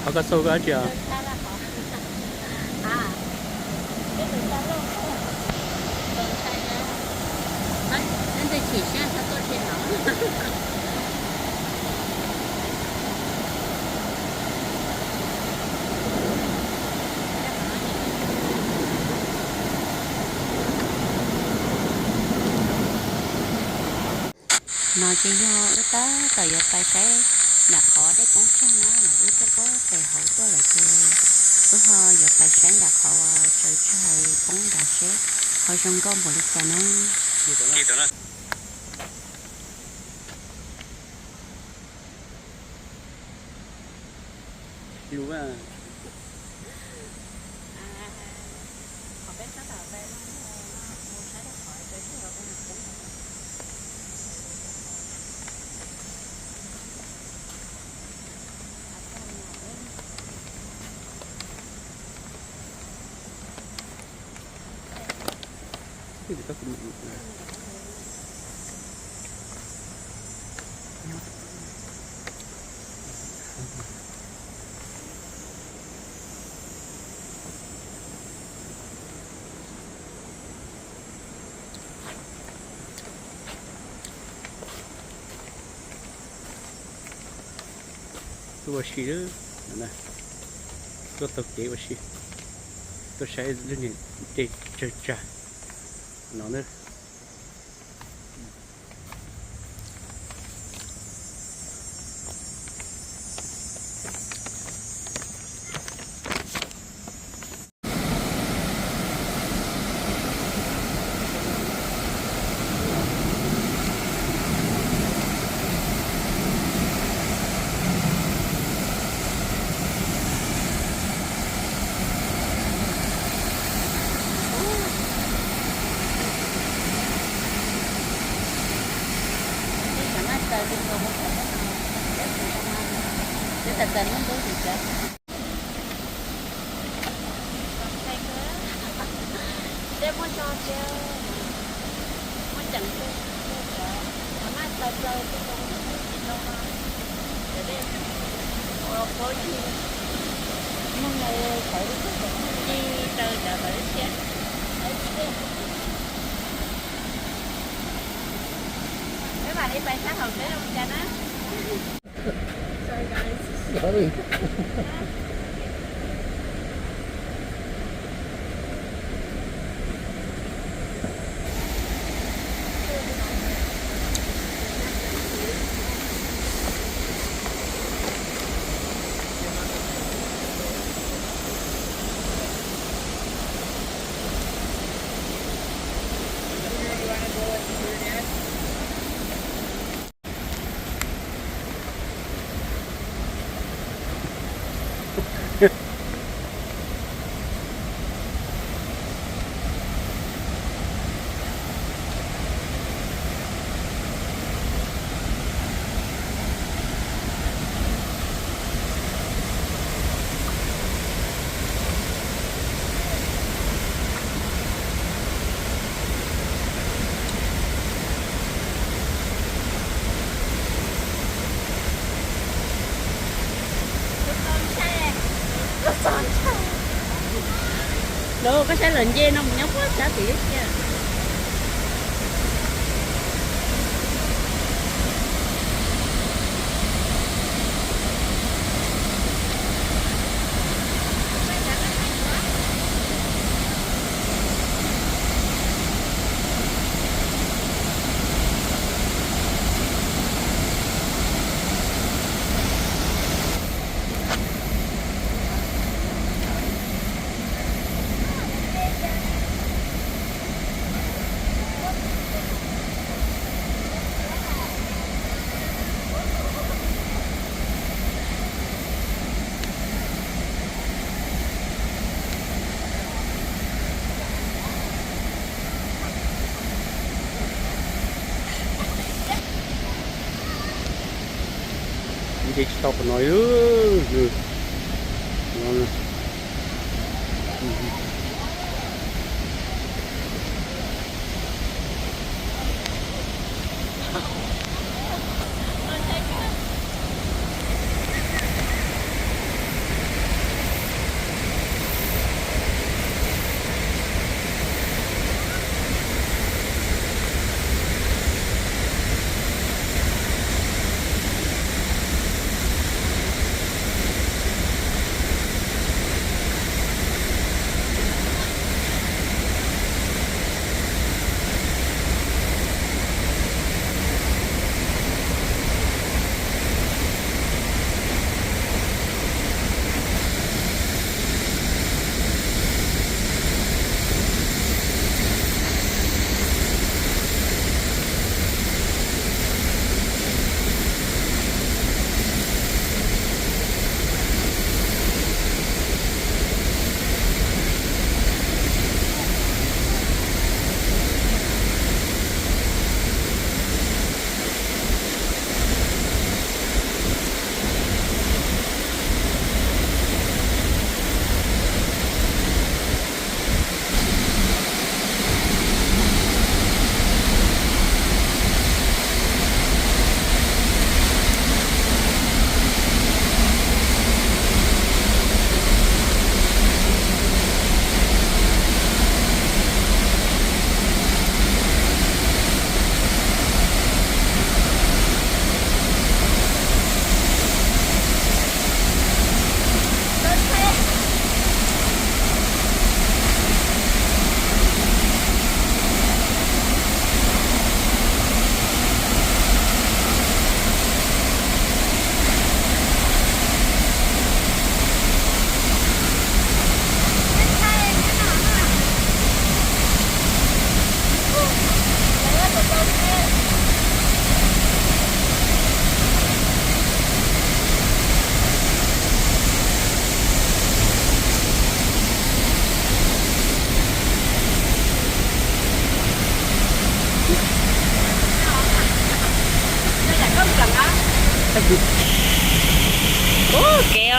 Qhov koj xauj koj dab tsi os? No ces yog wb tab tom yuav pais saib nram qhov dej poob tsag na, wb twb puag pem hauv tuaj lawm ces wb ho yuav pais saib nram qhov uas tsaws tsag poob nrad seb ho zoo nkauj npaum li cas na. Tuaj ua si, tuaj taug kev ua si, tuaj saib lub niag dej tsawg tsag no na. Peb mam li pais sab hauv peb zoo li cas na. Lawv koj saib lawv nce no mus nyob puag sab tid thiab. Nce tsis tau qhov no.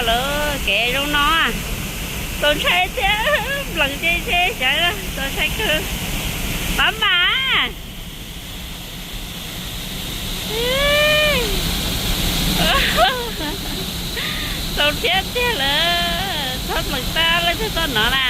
Lawv kev zoo no, txaus ntshai thiab, nplees nce ze xyav, txaus ntshai kawg. Pab mas, txaus thiab tiag lawm, txhob nplees tag leej twg txoj no na.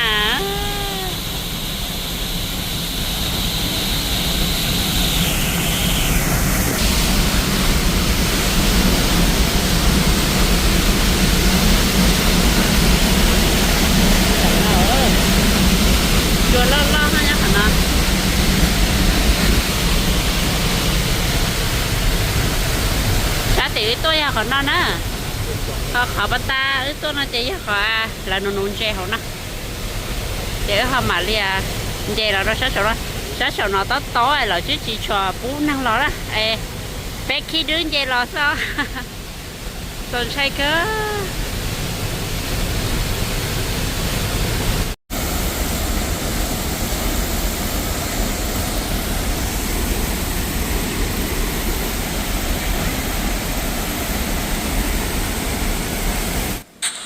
Cua loj loj nyob qhov no. Sab tim wb tuaj yog qhov no na. Ho qhov pas tas wb tuaj no ces yog qhov lawv nuv nuv ntses hauv no. Ces wb ho mam li nce los rau sab saum no. Sab saum no tob tob lawv twb tsis tshua pub neeg los na. Es peb khib dwb nce los xwb. Txaus ntshai kawg.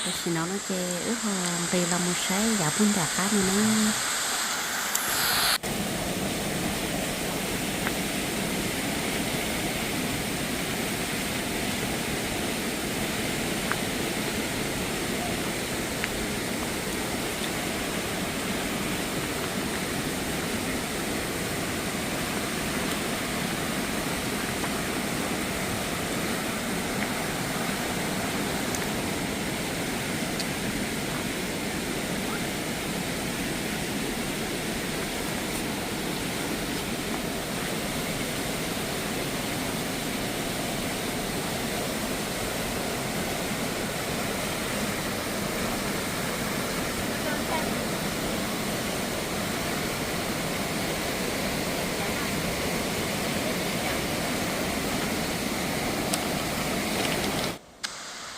Tam sim no no ces wb ho nqis los mus saib yav puag nram qab no na.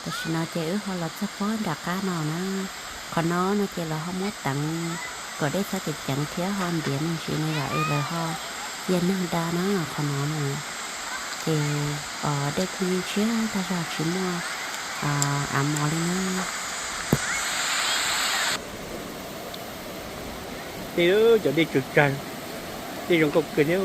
Tam sim no ces wb ho los txog pob nram qab no na. Qhov no no ces lawv ho muab teev kom dej txhob ceev ceev thiab ho ntiav me ntsis no yom, es lawv ho cia neeg da na qhov no na. Ces dej kuj yeej tshiab tag zog tsis muaj av mos li na. Tej cov dej tsawg tsawg, dej zoo nkauj kawg thiab.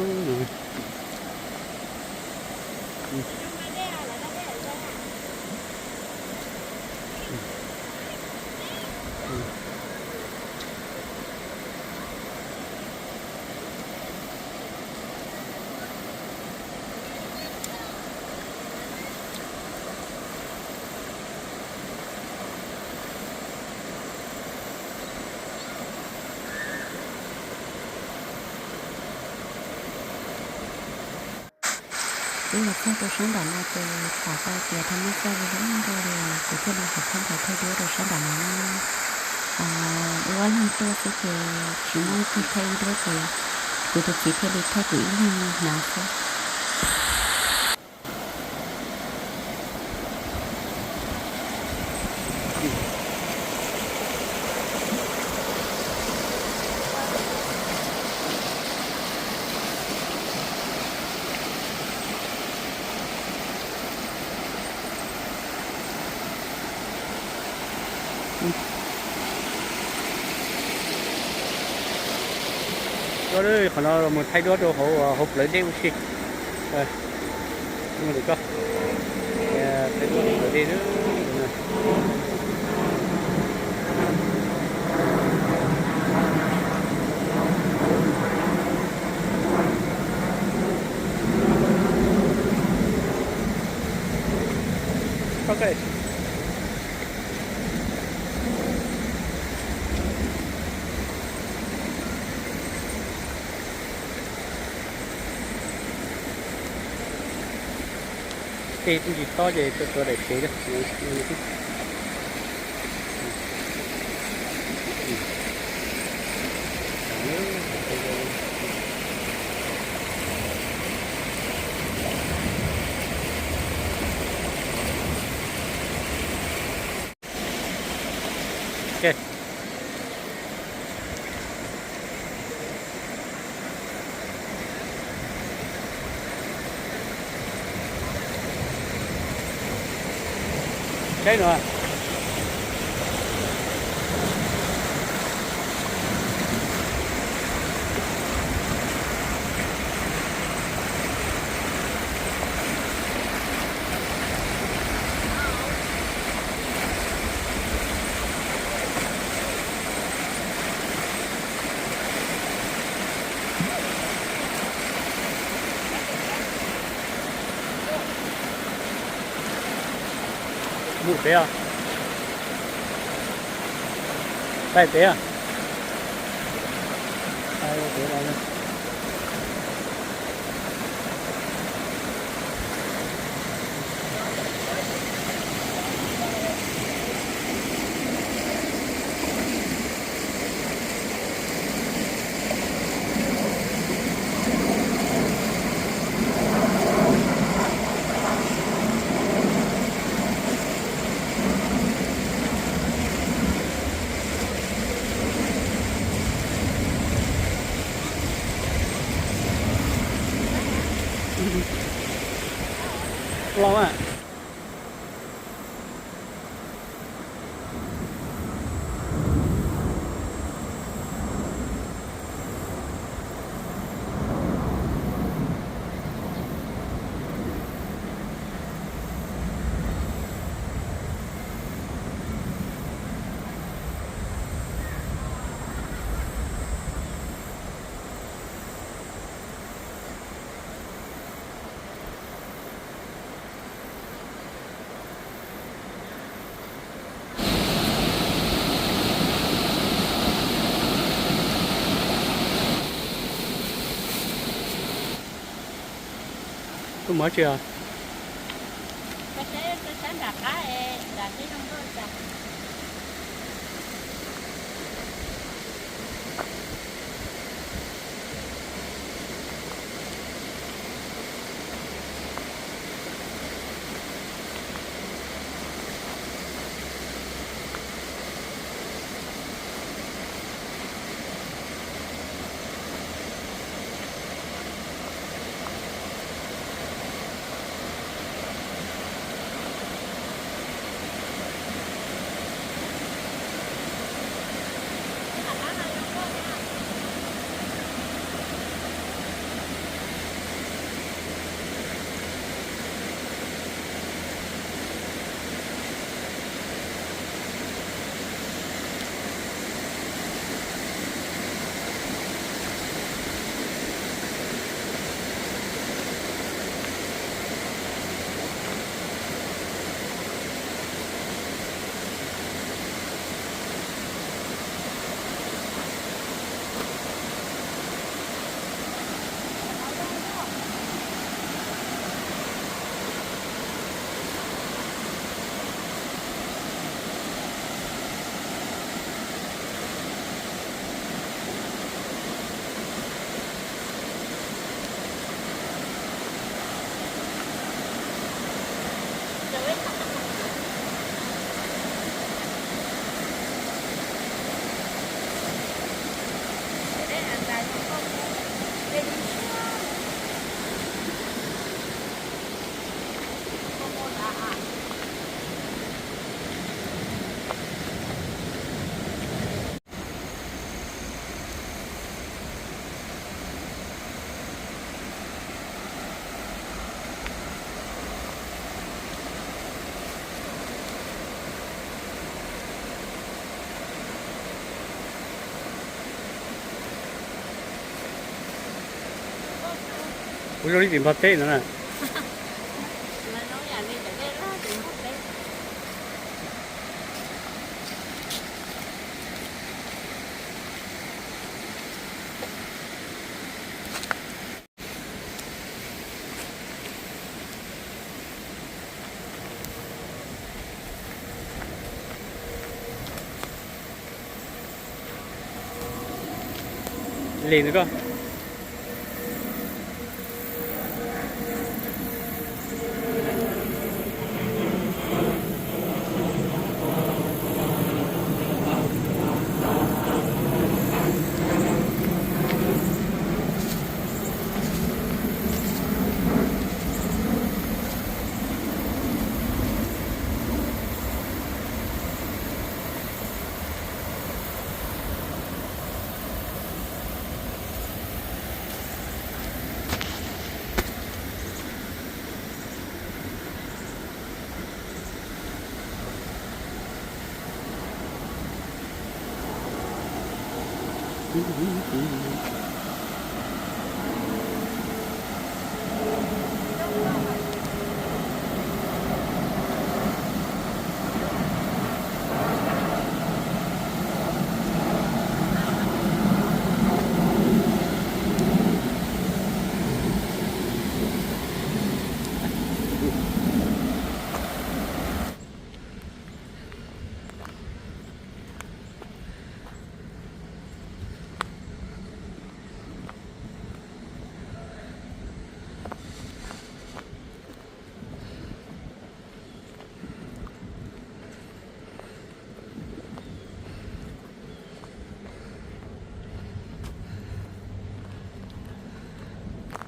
Wb los txog rau sab nram no ces tham tau tias thaj mab xaj zoo nkauj li, kuv thiaj li hais thaij nkaus thaij duab rau sab nram no na. Wb ob leeg tuaj xwb ces tsis muaj ib tug thaij ib duab ces kuv tus txiv thiaj li thaij kuv ib leeg hnav xwb. Qhov no los mus thaij duab rau hauv, hauv plawv dej ua si. Thaij duab hauv plawv dej. Tej tsis tob ces tsuas daim pem. Saib no, Mus pem os. Pais pem os. Pais pem os. Loo a. Kuv mus tsis os. Kuv zoo li tim Npog teb no na. Li ntawd koj.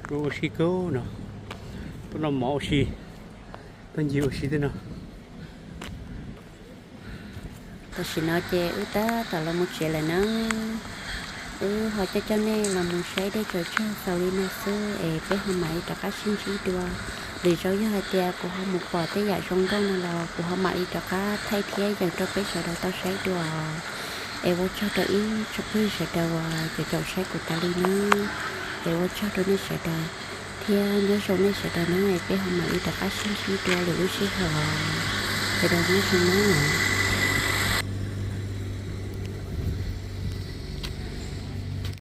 Ua si kawg no, tuaj noj mov ua si, tuaj ncig ua si tej no. Tam sim no ces wb tab tom los mus tsev lawm na. Wb ho coj coj nej los mus saib dej tsaws tsag xaus li no xwb es peb ho mam li rov qab sib ntsib dua. Lwm zaus yog hais tias kuv ho mus pom tej yam zoo nkauj no los kuv ho mam li rov qab thaij thiab yees rau peb sawv daws tau saib dua. Es ua tsaug rau ib tsoom phooj ywg sawv daws uas caum caum saib kuv tas li na. Es ua tsaug rau nej sawv daws, thiab nyob zoo nej sawv daws na, es peb ho mam li rov qab sib ntsib dua lwm lub sij hawm. Sawv daws nyob zoo na.